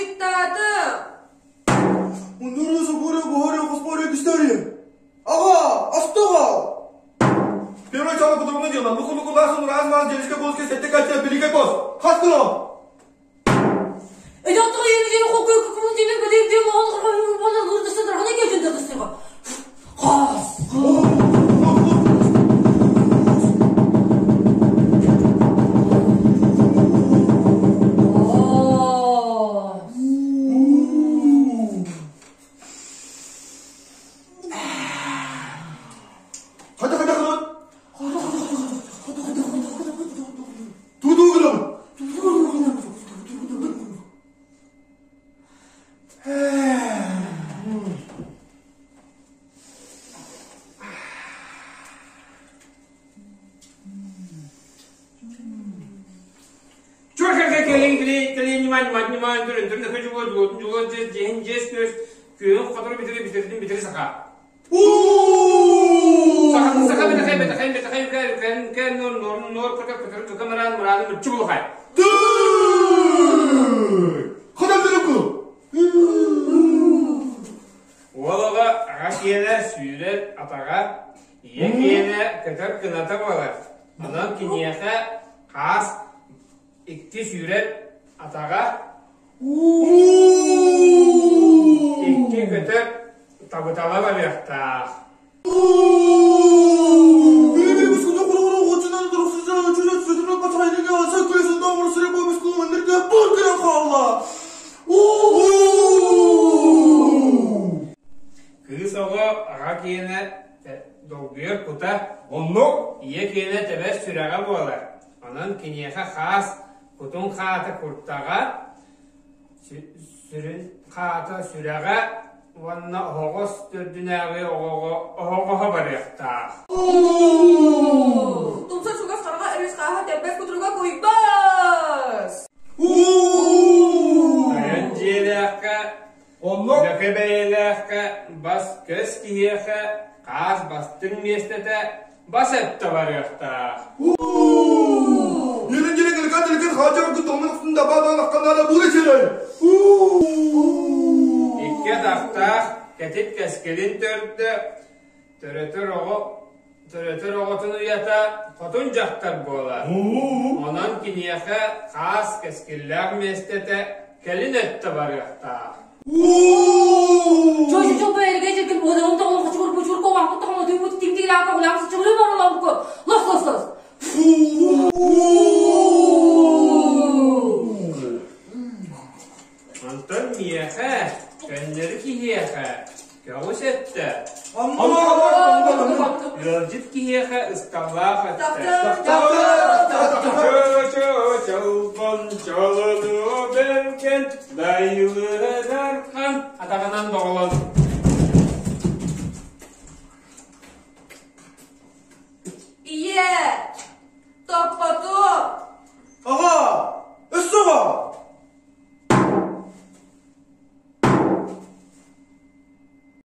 Аччыктаатым. Муннуру собору буһары хоспору күстөрү. Аҕа, астаҕа! Первый чала кутуругна дело. Луку луку ласун раз мас делишка боска сетте кача великая пос. Хас кыло! Хата хата хата. Тутуу гынабын. Уол оҕо аҕа киэнэ сүүрэр атаҕа, ийэ киэнэ көтөр кыната буолар. Онон киниэхэ хаас икки сүүрэр атаҕа, икки көтөр табытала барыахтаах. Кыыс оҕо аҕа киэнэ долгуйар кута, Оннук ийэ киэнэ тэбэр сүрэҕэ буолар. Онон киниэхэ хаас кутун хаата куртаҕа, сүрүн хаата сүрэҕэ уонна оһоҕос төрдүнээҕи оҕоҕо оһоҕоһо барыахтаах. Тумса чугас хараҕа өрүс хааһа тэлбэс кутуруга куйбас! Тойон дьиэлээххэ, Оннук лөкө бэйэлээххэ бас-көс киһиэхэ хаас бастыҥ миэстэтэ бас өттө барыахтаах. Икки атахтаах кэтит кэскилин төрдө, төрөтөр оҕо төрөтөр оҕотун уйата хотун дьахтар буолар. Онон киниэхэ хаас кэскиллээх миэстэтэ кэлин өттө барыахтаах. Онтон миэхэ, көннөрү киһиэхэ, көҕүс өттө, ыалдьыт киһиэхэ ысталлаах өттө. Чолбон чолону бэркэн дайылыа.